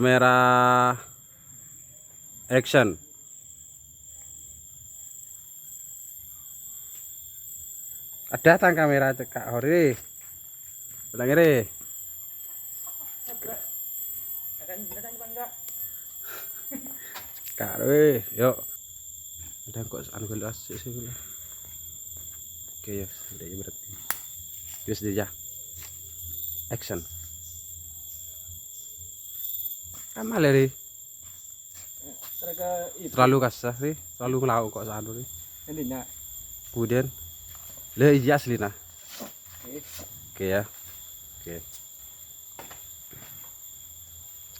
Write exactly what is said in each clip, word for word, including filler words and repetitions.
Kamera action. Ada tang kamera cekak hori. Ulang ri. Cekak ri, yuk. Ada kok anu ghâllu asik sih ghâllu. Oke ya, udah ya berarti. Wis deh ya. Action. Kamma lè, Ri? Terlalu kasar, Ri. Terlalu ngelauk kok sanu, Ri. Ini nak. Kemudian, lè, iya asli nah. Oke. Oke ya. Oke.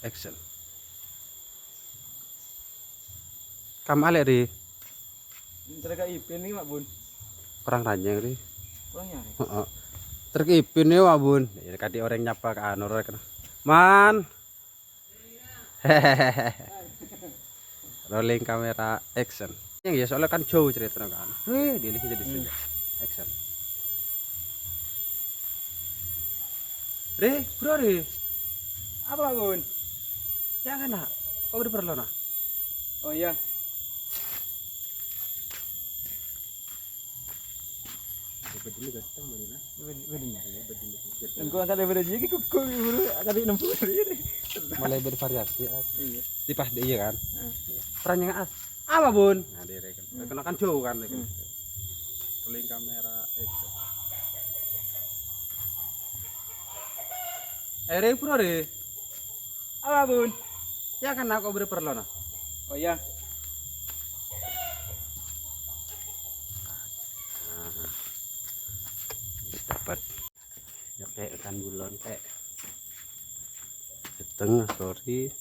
Action. Kamma lè, Ri? Entar ka Ipin nih, Mak Bun. Orang Ranyeng, Ri. Orang Ranyeng. Heeh. Entar ka Ipin nih, Mak Bun. Ya, kadhi orang nyapa ka anu, rek. Man. Rolling kamera action. Yang ya soalnya kan jauh ceritanya kan. Weh, dia lihat di sini. Action. Re, bro Re. Apa, Bun? Jangan nak. Kok udah perlu nah? Oh iya. Bedine gateng, Bun, nah. Bedine. Engko angkat daripada jiki kuku, bro. Angkat nempuh. Mulai bervariasi, As. Iya. Tipah deh, iya kan? Heeh. Peran yang As. Apa, Bun? Nah, dia reken. Reken kan jauh kan, reken. Rolling kamera action. Eh, Re, bro, Re. Apa, Bun? Ya kan aku beri perlu nah. Oh iya. Nah, dapat. Ya, kayak ikan bulon, kayak. Setengah, sorry.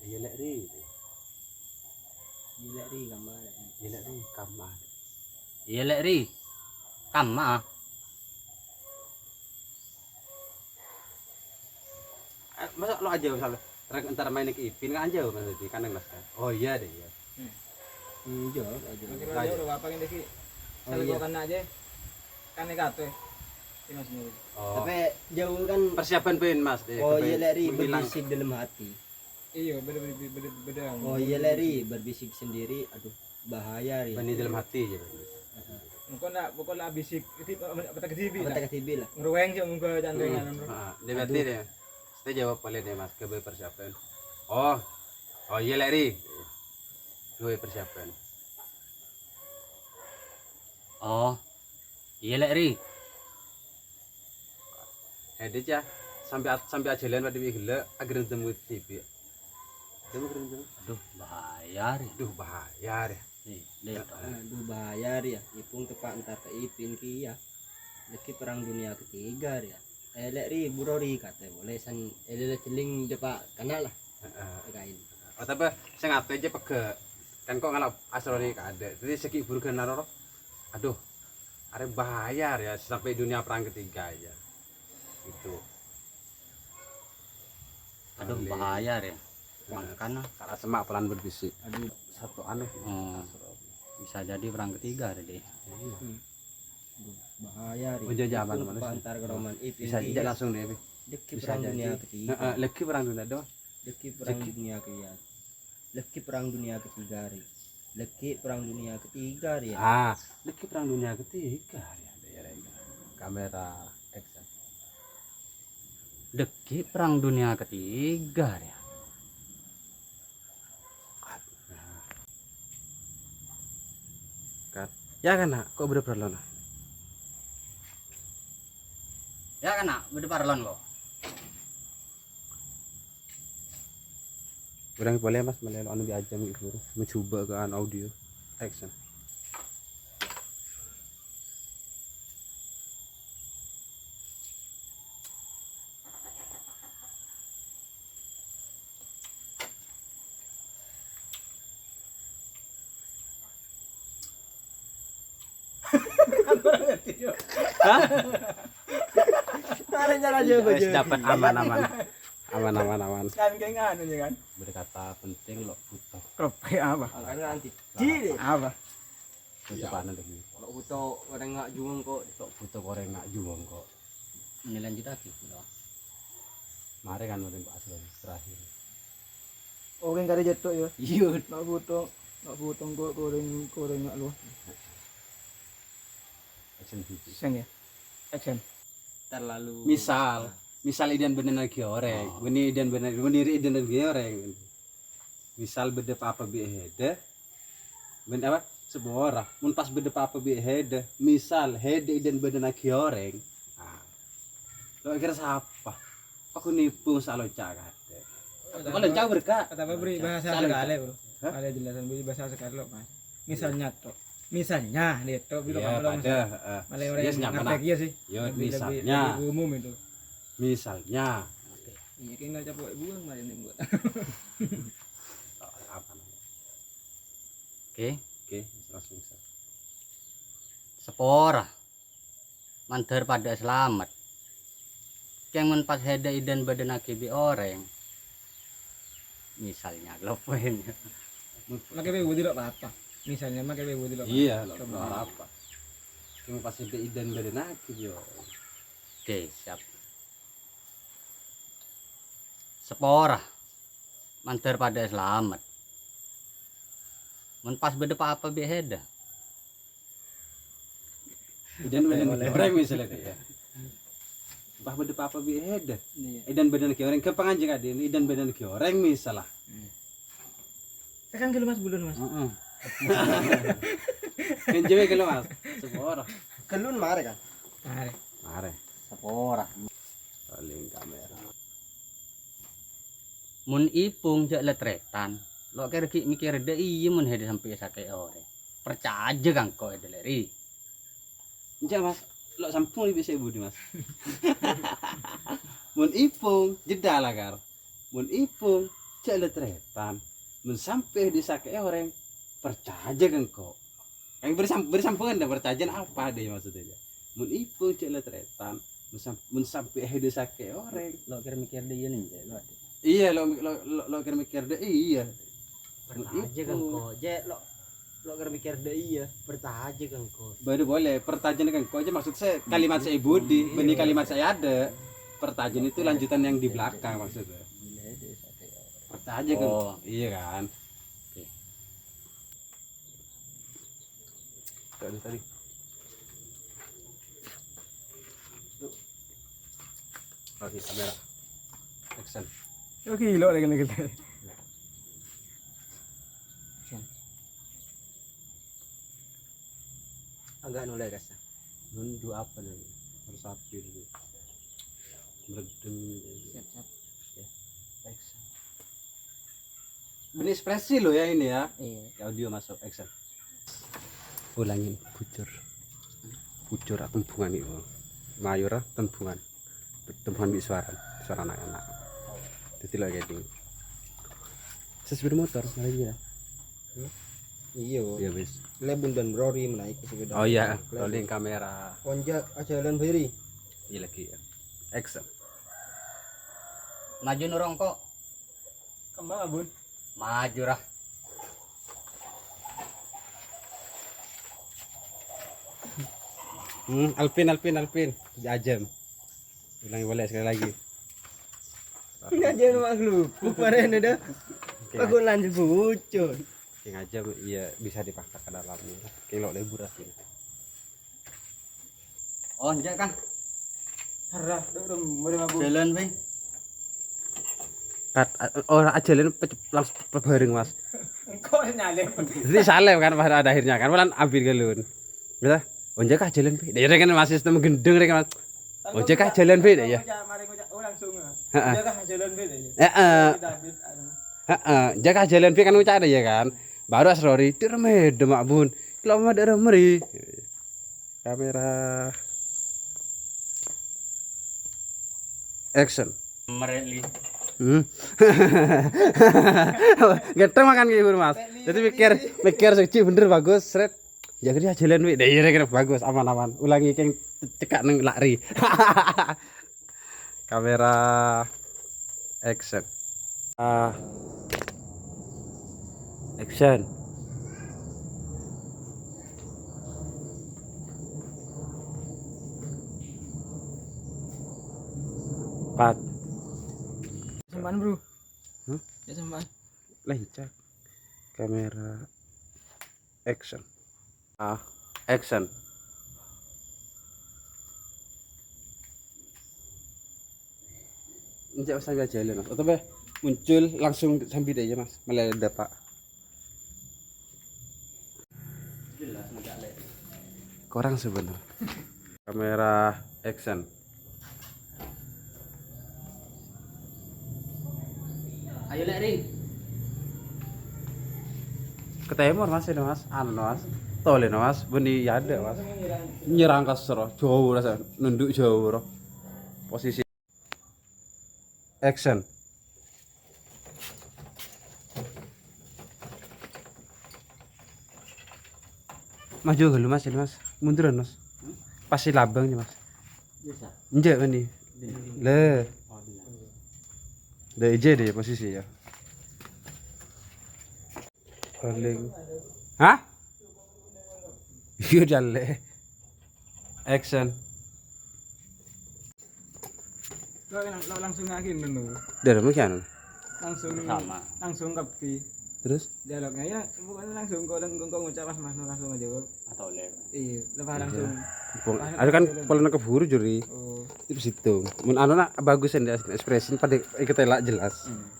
Iya, Lek, Ri. Iya, Lek, Ri, kamma, Lek, Ri. Iya, Lek, Ri, kamma. Iya, Lek, Ri. Kamma. Eh, masa lo aja misalnya, rek entar main ke Ipin kan aja, Mas, di kandang, Mas, kan? Oh, iya deh, iya. Hmm. Hmm, iya, aja. Makin aja udah apa ini sih? Oh, iya. Kalau gua kena aja, kan ini kata. Ini Mas Nuri. Oh. Tapi jauh kan. Persiapan pin, Mas, deh. Oh, iya, Lek, Ri, berbisik dalam hati. Iya, beda, beda, beda, beda. Oh, iya, Lek, Ri, berbisik sendiri. Aduh, bahaya, Ri. Bani dalam hati aja, Bani. Heeh. Bukan lah, bukan lah bisik, keti-, apa tak ketibi lah. Apa tak ketibi lah. Ngeruweng sih, mungkin jangan. Hmm. Dengan, ah, dia berarti aduh. Deh. Saya jawab paling deh, Mas, ke persiapan. Oh, oh iya, Lek, Ri. Gue persiapan. Oh, iya, Lek, Ri. Hede, Ca. Sampai at-, sampai ajhâlân padâ bi' ghellâ', agerendem wit dhibi'. Dem agerendem. Aduh, bahaya, Ri. Aduh, bahaya, Ri. Nih, lihat. Aduh, bahaya, Ri, ya. Ipung tepa' entar ka Ipin kèya. Lagi perang dunia ketiga, Ri, ya. Eh, Lek, Ri, buru, Ri, katè. Boleh san, eh, lele celing depa' kana lah. Heeh. Kain. Oh, tapi sing ate aja pegge'. Kan kok ngalap asrori ka adek. Jadi segi burgan naroro. Aduh, are bahaya ya sampai dunia perang ketiga aja. Itu. Aduh, bahaya ya. Makanya salah semak pelan berbisik. Aduh, satu anu. Oh. Bisa jadi perang ketiga tadi. Iya. Hmm. Aduh, bahaya, Ri. Oh, iya, iya, aman, aman. Antar ke Roman. Ipin bisa tidak langsung deh, Pi. Dek perang dunia ketiga. Heeh, lagi perang dunia doang. Lagi perang dunia ketiga. Lagi perang dunia ketiga, Ri. Lagi perang dunia ketiga, Ri, ya. Ah, lagi perang dunia ketiga, ya. Kamera action. Lagi perang dunia ketiga, Ri. Cut. Ya kan, nak? Kok bener-bener lo, nak? Ya kan, nak? Bener-bener lo, kok. Urang polè, Mas, malè anu bi' ajâm ibu. Mencoba ke anu audio. Action. Hah? Tarik cara aja, wis, wis. Dapat, aman, aman. Aman, aman, aman. Kan kayak nganu ya kan? Berkata penting lo butuh. Kopi apa? Makanya nanti. Apa? Iya. Ucapan lagi. Lo butuh orang nggak juang kok. Lo butuh orang nggak juang kok. Ini lanjut lagi, gitu. Marè kan orèng pas terakhir. Orèng karè jâ' tok, yâ. Iyâ. Nak foto, nak foto kok korèng, korèng nak lu. Action video. Sèng, yâ. Action. Terlalu. Misal, misal idân bâdâna ghi' orèng. Oh. Bânnè idân bâdâna, bânnè idân bâdâna ghi' orèng. Misal bâdâ pa-apa bi' Heda, bân apa? Sapora. Mon pas bâdâ pa-apa bi' Heda, misal Heda idân bâdâna ghi' orèng. Ah. Lo' kèra sapa? Aku nipu saloca' kadhâ'. Kok lonca' berka'? Kata apa beri bahasa Saloca'. Sekali, Bro. Hah? Ada jelasan beri bahasa sekali lo, Mas. Misalnya tok. Misalnya, nih tok, bilo Iya, kamu lo, pada, Mas. Heeh. Malah orang Yes, yang nyaman, ngerti ah. Iya sih. Yo, Lebih, lebih, misalnya. Lebih umum itu. Misalnya. Oke. Iya, kayaknya capek buang, Mas, ini buat. Apa namanya? Oke. Oke, langsung bisa. Sapora. Mandhâr padâ salamet. Kèng mon pas Heda idân bâdâna ghi' bi' orèng. Misalnya, lo poin. Makè budi lo' apa? Misalnya, makè budi lo' Iya, lo' Coba. lo' apa? Kèng mon pas Heda idân bâdâna ghi' bi' orèng. Oke, siap. Sapora. Mandhâr padâ salamet. Mon pas bâdâ pa-apa bi' Heda. Idân bâdâna ghi' orèng misalnya, ya. Pas bâdâ pa-apa bi' Heda. Iya. Idân bâdâna ghi' orèng, gampang aja, Kak, Din. Idân bâdâna ghi' orèng misalnya. Iya. Tekan ghellu, Mas, bulun, Mas. Heeh. Kèng jâwâb ghellu, Mas. Sapora. Ghellu marè, kan? Marè. Marè. Sapora. Saling kamera. Mon Ipung jâ' la tarètan, lo' kèra ghi' mèkkèr dâ' iyâ mon Heda sampè' èsakè'è orèng. Parcajâ ka engko' Heda lè' ri. Enjâ', Mas. Lo' sambung lebih saya budi, Mas. Mon Ipung, jhâddhâ la, Kar. Mon Ipung, jâ' la tarètan. Mon sampè' èsakè'è orèng, parcajâ ka engko'. Yang beri sam-, beri sambungan deh, parcajâ apa deh maksudnya dia? Mon Ipung jâ' la tarètan, mon sam-, mon sampè' Heda èsakè'è orèng. Lo' kèra mèkkèr dâ' iyâ nèng, lo' adâ'. Iya, lo', lo', lo', lo' kèra mèkkèr dâ' iyâ. Mon Parcajâ ka Ipung. engko', jâ' lo', lo' kèra mèkkèr dâ' iyâ, parcajâ ka engko'. Baru boleh, parcajâ ka engko' aja maksud saya kalimat saya budi, bânnè kalimat saya adâ'. Parcajâ itu lanjutan yang di belakang maksudnya. Parcajâ ka Oh. Iya kan? Oke. Tadi, tadi. Oke, kamera. Action. Oke, lo lagi, lagi, lagi. Action. Agak nolai rasa. Nunjuk apa nih? Harus hampir. Meredem. Siap, siap. Ya. Action. Ini ekspresi lo ya ini ya. Iya. Ya, audio masuk, action. Ulangin, bujur. Bujur, ah, tembungan itu. Mayur, ah, tembungan. Tembungan bi' suara, suara anak-anak. Jadi lo kayak gini. Saya sepeda motor, malah gila. Iya, Bu. Iya, wis. Lebun dan Rory menaiki sepeda Oh iya, motor. Lebun. Rolling kamera. Onjak ajalan beri. Iya lagi ya. Action. Maju nurong kok. Kembang, Abun. Maju, rah. Hmm, Alpin, Alpin, Alpin. Jajem. Ulangi boleh sekali lagi. Enggak, jangan makhluk. Kemarin ada. Oke. Aku lanjut bocor. Oke, ngajem, iya, bisa dipaksa ke dalam. Oke, lo libur asli. Oh, enjâ', Kang. Harra, duk, duk, mari mabuk. Jalan, Bang. Kat, a-, ora ajalan pe-, langsung pe-, bareng, Mas. Engko' nyalip. Jadi salep kan pada akhirnya kan, malah ambil galon. Bisa, "Oh, enjâ' ka jalan, Bang." Ya, kan masih sistem gendeng, kan, Mas. "Oh, enjâ' ka jalan, Bang," ya. Ngucap, mari ngucap, oh, langsung, ya. Heeh. "Enjâ' ka jalan, Bang," ya. Heeh. David, anu. Heeh, "Enjâ' ka jalan, Bang," kan ngucap ada ya kan. Baru Asrori, "Dir medem, Mak Bun. Kalau mau ada meri." Kamera. Action. Merek li. Hmm. Ganteng makan kayak gini, Mas. Jadi mikir, mikir suci bener bagus, seret. Ya, dia jalan, Wi. Dah, iya, kira bagus, aman, aman. Ulangi, keng cekak neng lari. Kamera action. Ah. Action. Empat. Sampai. Lencak. Kamera action. Ah, action. Enjak, Mas, sambil jalan, Mas. Atau, Mas, muncul langsung sambil aja, Mas. Meledak, Pak. Kurang sebenar. Kamera action. Ayo, Lek, Ring. Ke timur, Mas, ini, Mas. Anu, Mas. Tolè, Mas. Bânnè yâ ada, Mas. Nyerang kasar, jhâu rasa, nunduk jhâu, bro. Posisi action. Maju dulu, Mas, ini, Mas. Munduran, Mas. Pas si labang nih, Mas. Bisa. Enjak, Mas, nih. Bisa. Le. Oh, bisa. Deh, ije deh posisi ya. Paling. Hah? Iya, jalan. Action. Lo lang-, lo langsung aja dulu. Dari mana? Langsung. Sama. Langsung kopi. Terus? Dialognya ya, pokoknya langsung kok, kok, kok ngucap pas Mas langsung aja kok. Atau lek. Iya, lepas langsung. Bung, pas ada kan langsung. Pola keburu juri. Oh. Itu situ. Mun anu nak bagus ya, ekspresi pada ikut elak jelas. Hmm.